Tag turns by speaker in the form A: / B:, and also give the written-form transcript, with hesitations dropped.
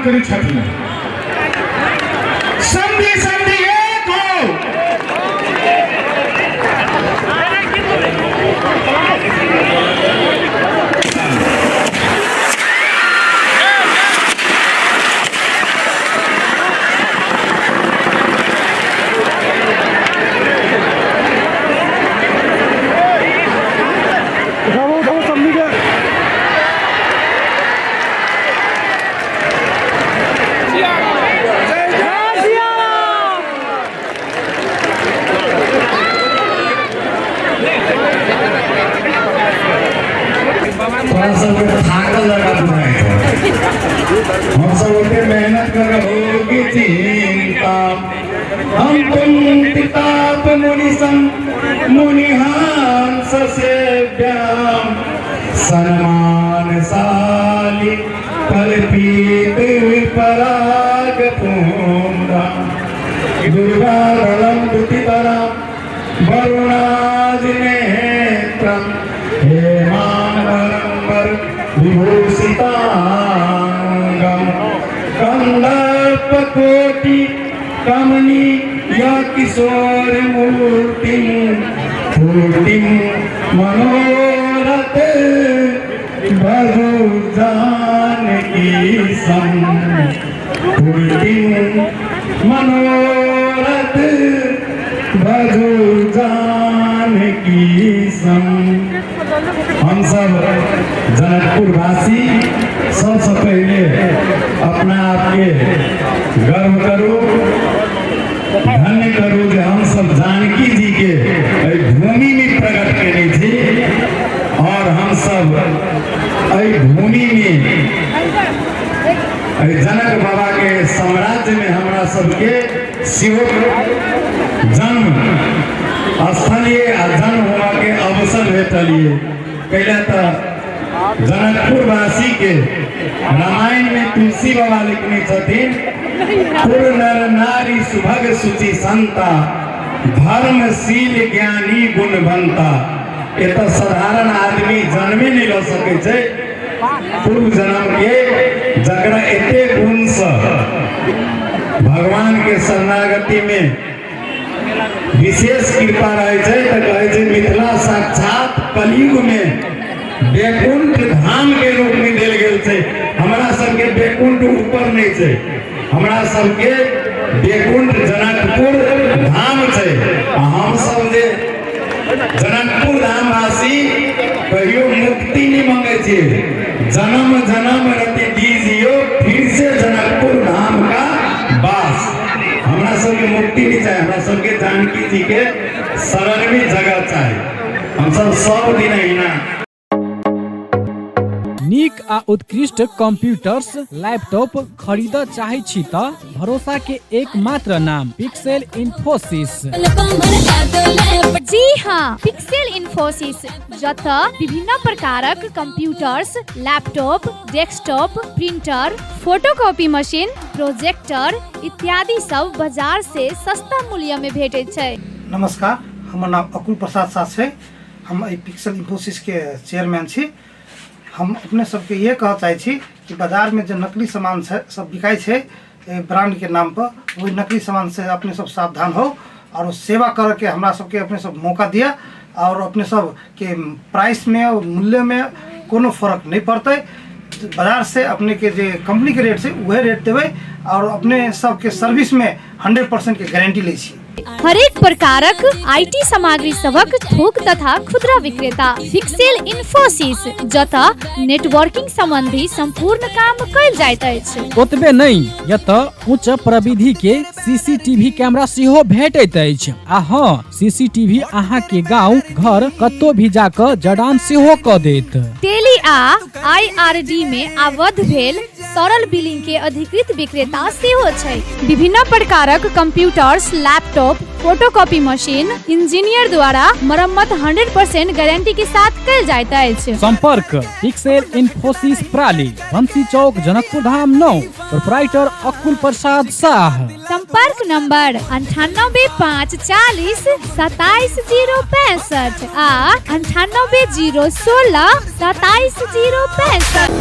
A: आह्वान करै छथिन, समधी समधी एक हो।
B: उठाओ उठाओ समझी के।
A: तोरा सबके थाकल जकाँ बुझाइ छौ। हमसब ओते मेहनत कर के भोगी चिंता हम कुंतिताप मुनि सम मुनिहांस सेव्याम सन्मान साली कल्पित पराग पूंदा दुर्गादलम दुतितराम वरुणाजिनेत्रम हेमांबर विभूषितांगम कंदर्पकोटि कमनी या किशोर मूर्तिं पूर्तिं मनोरथ भजु जानकी सम पूर्तिं मनोरथ भजु जानकी सम। हमसब जनकपुरवासी सबसँ पहिले अपना आपके गर्व करू, धन्य करू जे हमसब जानकी जी के एहि भूमि में प्रकट केने छी और हमसब एहि भूमि में एहि जनक बाबा के साम्राज्य में हमरा सबके सेहो जन्म स्थलीय आ जन्म होबा के अवसर भेटलिए। पहले तो जनकपुरवासी के रामायण में तुलसी बाबा लिखने छथिन, पुर नर नारी सुभग शुचि संता, धर्मशील ज्ञानी गुणवंता। एतऽ साधारण आदमी जन्मे नहीं लऽ सकै छै। पूर्व जन्म के जकरा एते गुण से भगवान के शरणागति में विशेष कृपा रहे छै तऽ कहै छै मिथिला साक्षात कलयुग में वैकुंठ धाम के रूप में देल गेल छै। हमरा सबके वैकुंठ ऊपर नहीं छै, हमरा सबके वैकुंठ जनकपुर धाम छै। आ हम सब जे जनकपुर धाम वासी कहियो मुक्ति नहीं मांगे छियै। जन्म जन्म रति दीजियो फिर से जनकपुर धाम का वास। हमरा सबके मुक्ति नहीं चाही, हमरा सबके जानकी जी के शरण में जगह चाही। हम सब सब दिन अहिना
C: नीक आ उत्कृष्ट कंप्यूटर्स लैपटॉप खरीद चाहै छी त भरोसा के एकमात्र नाम पिक्सेल इन्फोसिस।
D: जी हाँ, पिक्सेल इन्फोसिस, जतऽ विभिन्न प्रकारक computers, laptop, desktop, printer, photocopy machine, projector इत्यादि सब बाजार से सस्ता मूल्य में भेटैत छै।
B: नमस्कार, हमर नाम अकुल प्रसाद साह छै। हम एहि पिक्सल इन्फोसिसके चेयरमैन छी। हम अपने सबके इहे कहऽ चाहै छी कि बाजारमे जे नकली सामान छै सब बिकाइ छै ब्रांडके नाम पर, ओहि नकली सामान से अपने सब सावधान हो और ओ सेवा करऽके हमरा सबके अपने सब मौका दिअ और अपने सबके प्राइसमे और मूल्यमे कोनो फर्क नहि पड़तै। बाजार से अपने के जे कंपनी के रेट छै उहे रेट देबै और अपने सबके सर्विसमे 100% के गारंटी लै छी।
D: हरेक प्रकारक IT सामग्री सभक थोक तथा खुदरा विक्रेता पिक्सेल इन्फोसिस, जतऽ नेटवर्किंग संबंधी संपूर्ण काम कयल जाइत अछि।
C: ओतबे नहि, एतऽ उच्च प्रविधि के सीसीटीवी कैमरा सेहो भेटैत अछि। आ हँ, सीसीटीवी अहाँ के गांव घर कतौ भी जाकऽ जड़ान सेहो कऽ देत।
D: टेली आ आईआरडी में आबद्ध भेल सरल बिलिंग के अधिकृत विक्रेता सेहो छै। विभिन्न प्रकारक computers, laptop, photocopy machine engineer द्वारा मरम्मत 100% गारंटी के साथ कयल जाइत अछि।
C: संपर्क पिक्सेल इन्फोसिस प्राली, बंसी चौक, जनकपुर धाम 9, प्रोपराइटर अकुल प्रसाद साह।
D: संपर्क नंबर 98 5 40 27 0 65 आ 98 0 16 27 0 65।